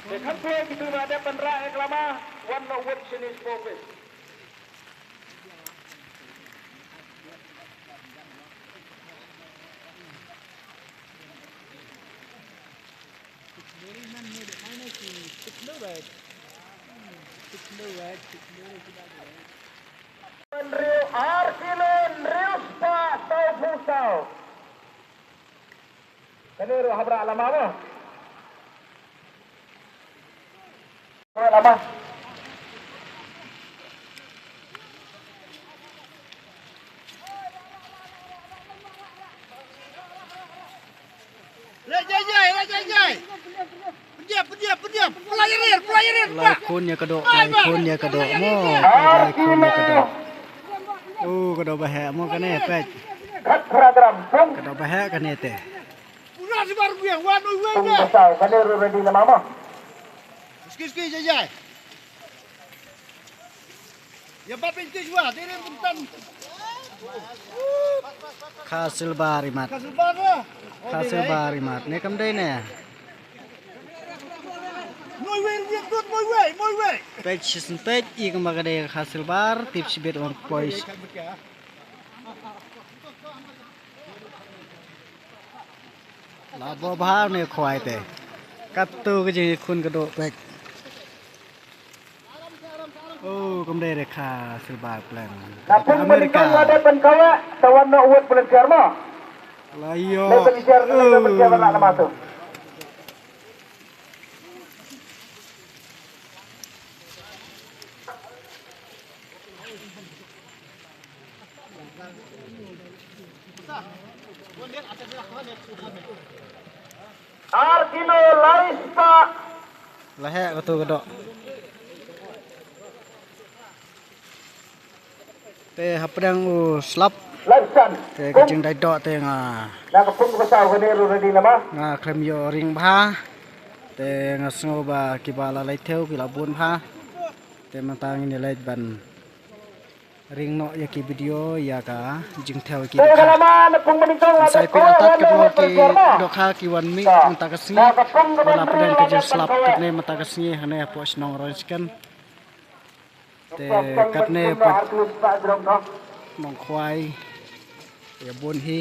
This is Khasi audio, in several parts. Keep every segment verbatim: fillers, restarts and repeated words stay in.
Te khamtam kito ba dep ban rah ïa ka lama, wan noh wut shane sha office. Hynriew ar kilo hynriew spah sawphew saw. Kane ruh hap rah lama mo. Lama. Leh jai jai, leh jai jai. Pyndiam, pyndiam, pyndiam. Pynlait ïa rir, pynlait ïa rir. Lai khun ïa ka doh, lai khun ïa ka doh mo. Lai khun ïa ka doh. Oh, ka doh ba heh mo kane, peit. Ka doh ba heh kane te. Pura si bar biang, wan, wan, wan. Pung pasal, kane ruh ready lama mo. Ski, ski, jai jai. Ïa bat pynti jua, dei rem pyntan. Kha silbar imat. Kha silbar, eh? Kha silbar imat. Ne kam dei ne. Moi wei, wei, tut, moi wei, moi wei. Peit shisien peit, i kumba ka dei kha silbar, tip shibit wan poi. La bha bha ne khwai te. Kato ka jingkhun ka doh peit. Oh, kam dei re kha silbar plan. Ka pung America. Ban kawek, tawan noh wut volunteer mo. La ïoh. Le volunteer, le volunteer ba la nama tu. Ar kilo lai spah. La heh kato ka doh. Te hapdeng u slap. Lai san. Te ka jingdait doh te nga. Na ka pung ka saw kane ruh ready lama. Nga khlem ïoh ring bha. Te nga sngew ba kiba la leit thew ki la bun bha. Te mynta ngin ïa leit ban ring noh ïa ki video ïa ka jingthew ïa ki dohkha. Sa phi atat katno ki dohkha ki wan mih mynta ka sngi. Ba la pdeng ka jingslap katne mynta ka sngi hangne hapoh shnong Rongshken. Te katne pat Nongkhwai ïa bun hi.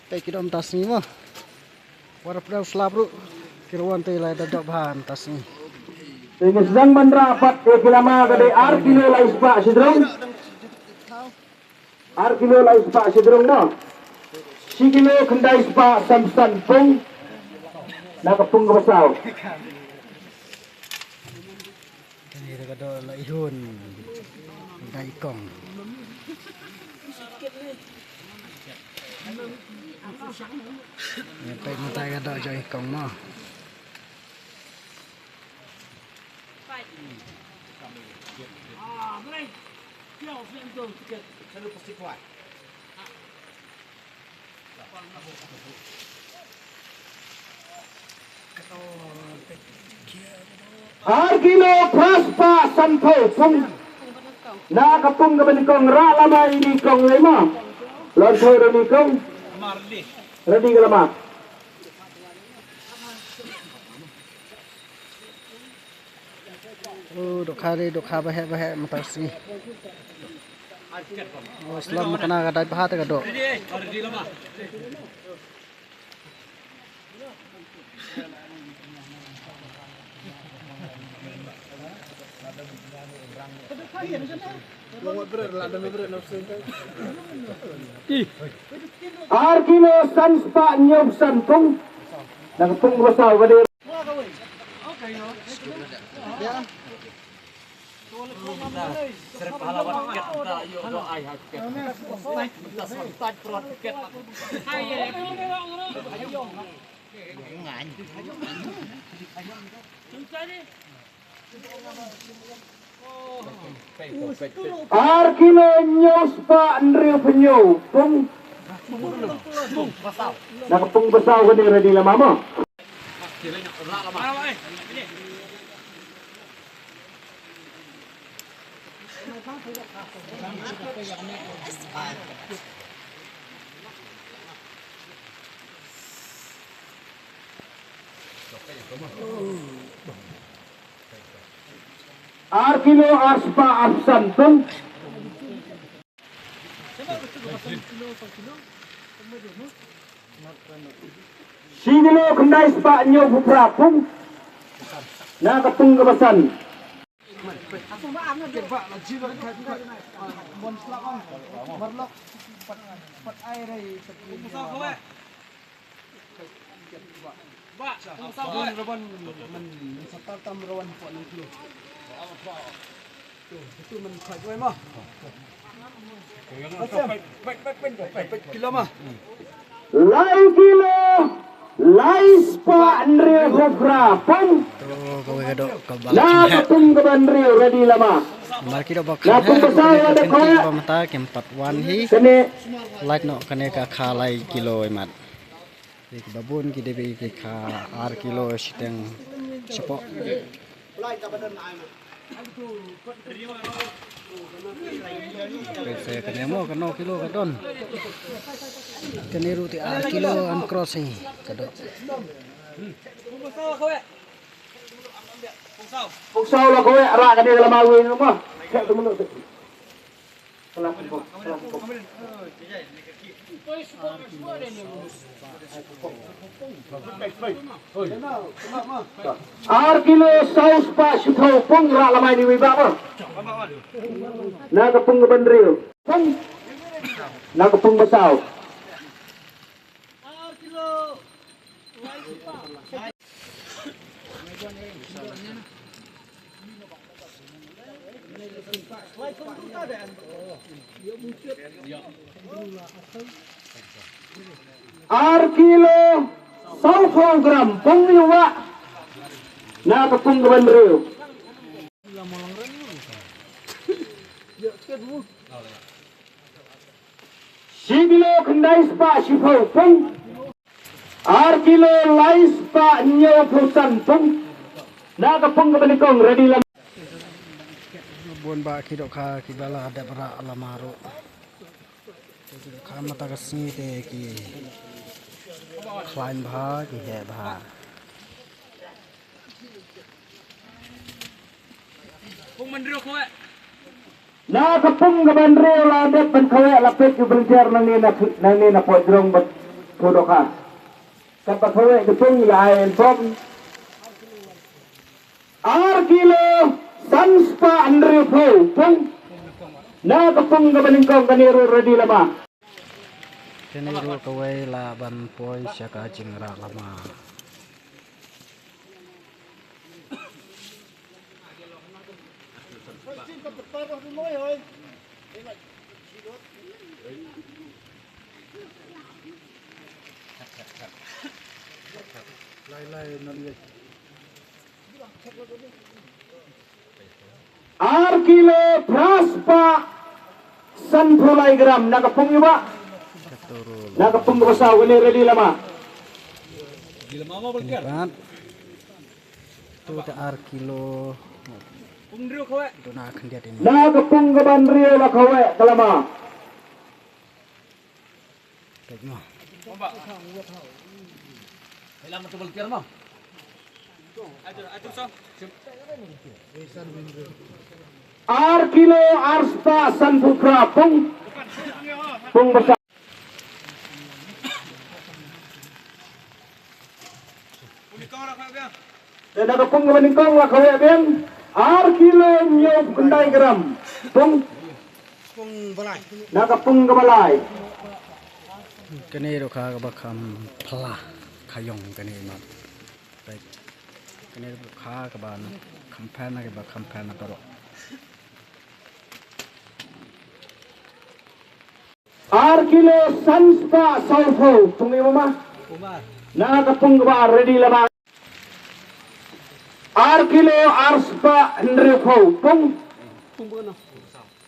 Te ki dom ta sngi mo. War pdeng slap ruh ki ruan te lai da dok bha ta sngi. Te ngi sdang ban rah pat ïa ki lama ka dei ar kilo lai spah shidrong. Ar kilo lai spah shidrong mo. Shi kilo khyndai spah san san pung. Na ka pung ka ba saw. Kane ka doh la ihun da i kong. Ïa peit mynta ka doh jong i kong mo. Ar kilo phra spah sanphew pung. Na ka pung kaba nyngkong, rah lama ïa i kong lei mo. Lon thaw ïa i kong. Ready ka lama. Oh, dohkha dei, dohkha ba heh, ba heh mynta ka sngi. Oh, slap makna ka dait bha te ka doh. Ar kilo san spah hynñiew san pung. Na ka pung ba saw ka dei. Ar kilo hynñiew spah hynriew phew hynñiew pung. Na ka pung basaw kane ready lama mo. Ar kilo ar spah arphew san pung. Shi kilo khyndai spah hynñiew phew phra pung. Na ka pung kaba san. Lai kilo lai spah hynriew phew phra pung. Na ka pung kaba hynriew ready lama. Namar ki dok ba kane ka pung basaw la dep kawei. Ba mynta kim pat wan hi. Kane. Lait noh kane ka kha lai kilo i mat. Ki ba bun ki dei ki kha ar kilo shiteng shapoh. Peit sa kane mo, kano kilo ka don. Kane ruh te ar kilo an cross hi ka don. Pung saw la kawei, ra kane la ma wei mo. Ar kilo saw spah shiphew pung, ra lamai ni wi ba ba. Na ka pung ka ban riew. Pung. Na ka pung ba saw. Ar kilo saw phew gram pung ïa wa. Na ka pung ka ban riew. Shi kilo khyndai spah shiphew pung. Ar kilo lai spah hynñiew phew san pung. Na ka pung ka ba nyngkong ready lam. Bun ba ki dohkha ki ba la dep rah lama ruh. Ki dohkha mynta ka sngi te ki khlaiñ bha ki heh bha. Pung ban riew kawei. Na ka pung ka ban riew la dep ban kawei la peit ki volunteer nangne na, nangne na poi jrong ban tu dohkha. Katba kawei ki pung la ai en pom. Ar kilo san spah hynriew phew pung. Na ka pung ka ban nyngkong kane ruh ready lama. Kane ruh kawei la ban poi sha ka jingrah lama. Ar kilo phra spah sanphew lai gram na ka pung ïa ba. Na ka pung ka ba saw kane ready lama. Kane pat. Tu te ar kilo. Pung riew kawei. Tu na khyndiat ini. Na ka pung ka ban riew la kawei ka lama. Peit mo. Ar kilo ar spah sanphew phra pung. Pung ba saw. Te na ka pung ka ba nyngkong la kawei biang. Ar kilo hynñiew phew khyndai gram. Pung. Na ka pung ka ba lai. Kane ruh ka ba kham pla ka ïong kane mat. Peit. Kane ruh ka ba kham pla na ka ba kham pla na baroh. Ar kilo san spah sawphew, pung ïa u ma. Na ka pung kaba ar, ready lama. Ar kilo ar spah hynriewphew, pung.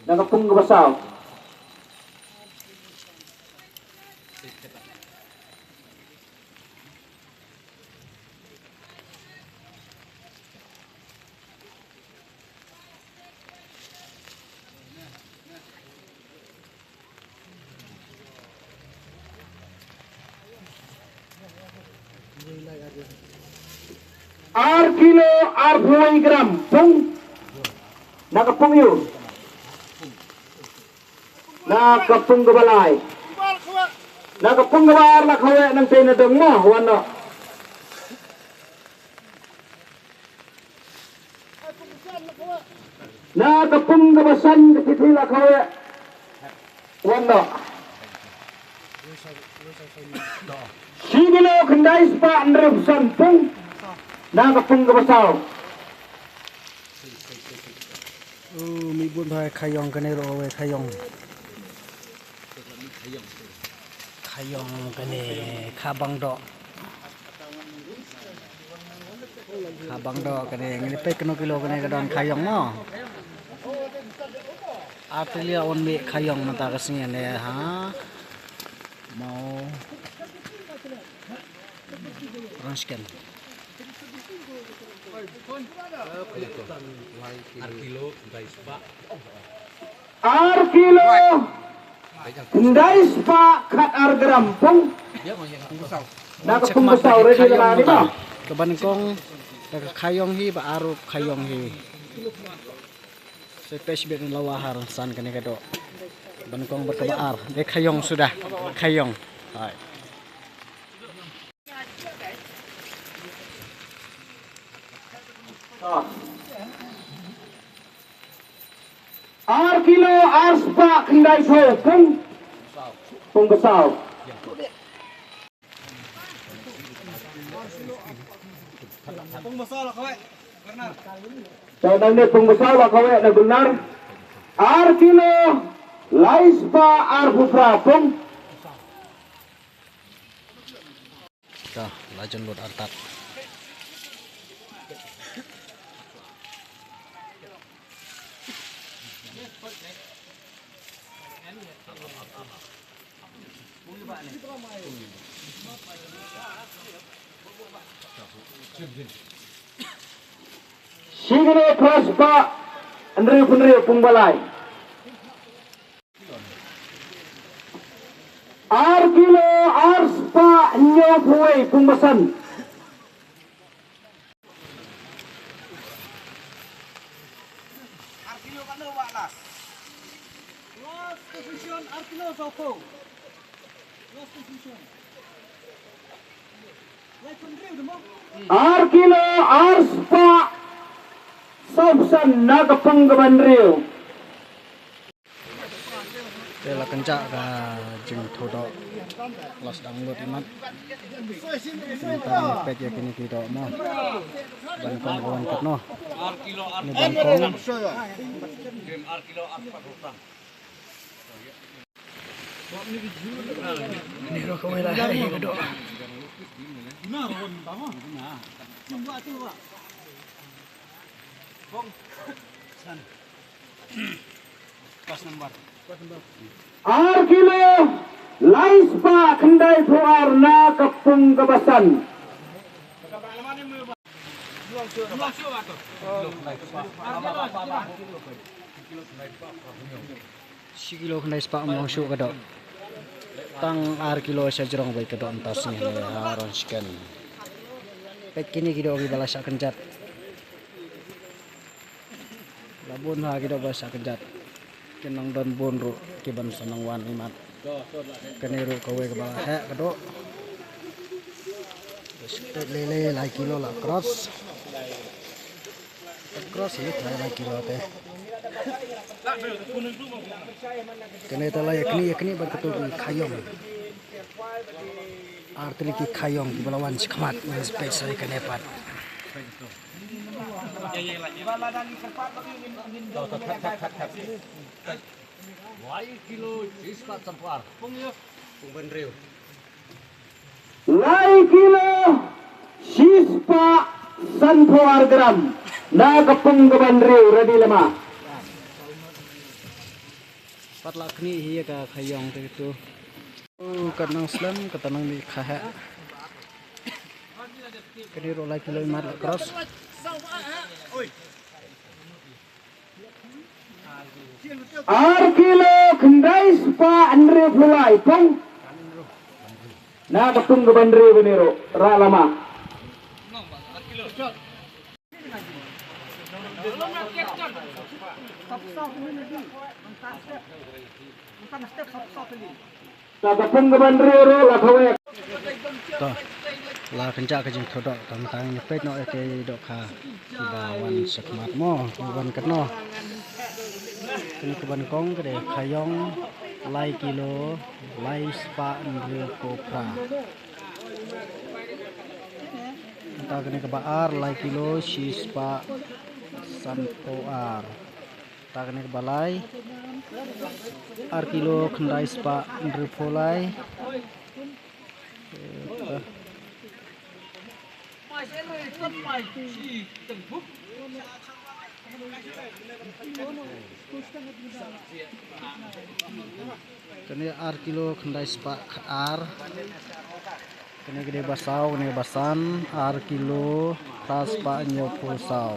Na ka pung kaba saw. Ar kilo arphew gram, pung. Na ka pung ïa u. Na ka pung kaba lai. Na ka pung kaba ar la khaweh nangtei na dong mo, wan noh. Na ka pung kaba san ka tithi la khaweh. Wan noh. Shi kilo khyndai spah hynriewphew san, pung. Na ka pung kaba saw. U mi bun bha khayong kane ruh, we khayong. Khayong kane khabang doh. Khabang doh kane, ngin peit kano kilo kane ka don khayong mo. Artylli un mih khayong mynta ka sngi ne ha. Mo. Rong sken. Ar kilo, khyndai spah. Ar kilo, khyndai spah khat ar gram, pung. Na ka pung ba saw, ready lama ni ba. Ka ban kong, da ka khayong hi, ba ar ruh khayong hi. Sa peit beit na lawa ha rong san kane ka doh. Ban kong bad kaba ar. Dei khayong suda. Khayong. Hai. Ar kilo ar spah khyndaiphew, pung. Pung ba saw. Pung ba saw la khaweh. Te nangne pung ba saw la khaweh na Gulnar. Ar kilo lai spah arphew phra, pung. Ka la jan lut artat. Shi kilo phra spah hynriew phew hynriew, pung ba lai. Ar kilo ar spah hynñiewphew wei, pung ba san. Ar kilo kano ba last? Last position ar kilo sawphew. Last position. Ar kilo ar spah sawphew san na ka pung kaba hynriew. Te la kynjah ka jingthoh doh. La sdang lut imat. Mynta ngi peit ïa kine ki doh mo. Ban kong ka wan katno. Ni ban kong. Ni ruh kawei la hai ka doh. Ar kilo lai spah khyndaiphew ar na ka pung kaba san. Shi kilo khyndai spah mong shuh ka doh. Tang ar kilo sha jrong bai ka doh mynta sngi ne ha rong chicken. Peit kine ki doh kiba la shah kynjat. La bun ha ki doh ba shah kynjat. Kin nang don bun ruh kiban sa nang wan imat. Kane ruh kawei kaba la heh ka doh. Peit lei lei lai kilo la cross. Cross hi trai lai kilo te. Kane te la ïa kni ïa kni bad katu ki khayong. Ar tylli ki khayong kiba la wan shakhmat, ngin sa peit sa ïa kane pat. Lai kilo shispah sanphew ar. Lai kilo shispah sanphew ar gram. Na ka pung kaba hynriew, ready lama. Pat la kni hi ka khayong te tu. Oh, ka nang slem, ka ta nang di kha he. Kani ro lai kilo imat la cross. Ar kilo khyndai spah hynriew phew lai pung. Na ka pung kaba hynriew bani ro ra lama. Na ka pung kaba hynriew ro la kawek. To, la kynjah ka jingthoh doh, tang tang ngi peit noh ïa ki dohkha kiba wan shakhmat mo, kiba wan katno. Kane kaba nyngkong ka dei khayong lai kilo lai spah hynriew phew phra. Mynta kane kaba ar lai kilo shi spah sanphew ar. Ta kane kaba lai ar kilo khyndai spah hynriew phew lai. Kane ar kilo khyndai spah khat ar. Kane ka dei ba saw, kane ba san, ar kilo phra spah hynñiew phew saw.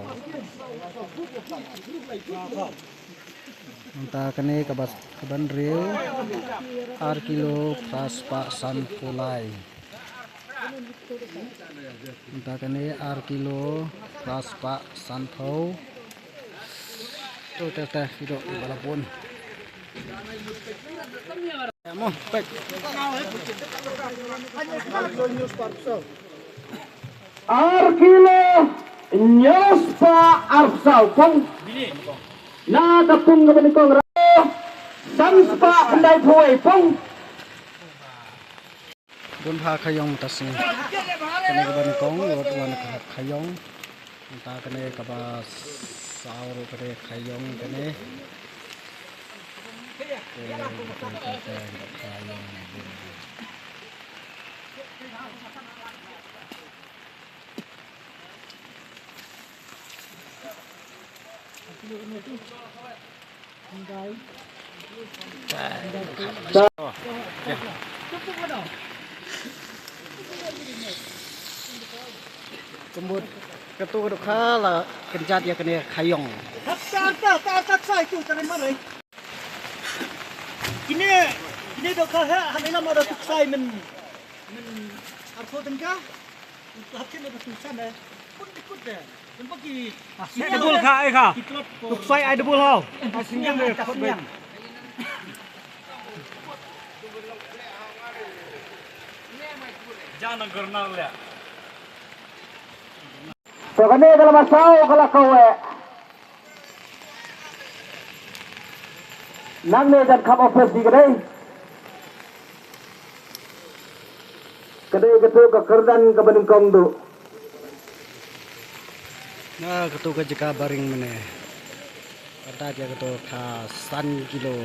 Mynta kane kaba, kaba hynriew, ar kilo phra spah sanphew lai. Mynta kane ar kilo phra spah sanphew. To te te, ki doh ba la bun. Mo, peit. Ar kilo hynñiew spah arphew saw pung. Na ka pung kaba nyngkong ra san spah khyndai phew wei pung. Bun bha khayong ta sngi. Kane kaba nyngkong, wat wan ka khayong. Mynta kane kaba saw ruh kane khayong kane. Kane kaba khayong. Kumba katu ka dohkha la kynjat ïa kane khayong. Kine, kine dohkha ha, ha ila ma da tuksai men, men arphew tyngka. Hap kine da tuksan eh. Kut kut eh. Nampak ki. Ai double kha, ai kha. Tuksai ai double hau. Ai single eh. Jangan gernar le. To kane ka la masaw ka la kawek. Nangne jan kham office di ka dei. Ka dei katu ka kyrdan kaba nyngkong duh. Na katu ka jaka baring mane. Kata ïa katu ka san kilo.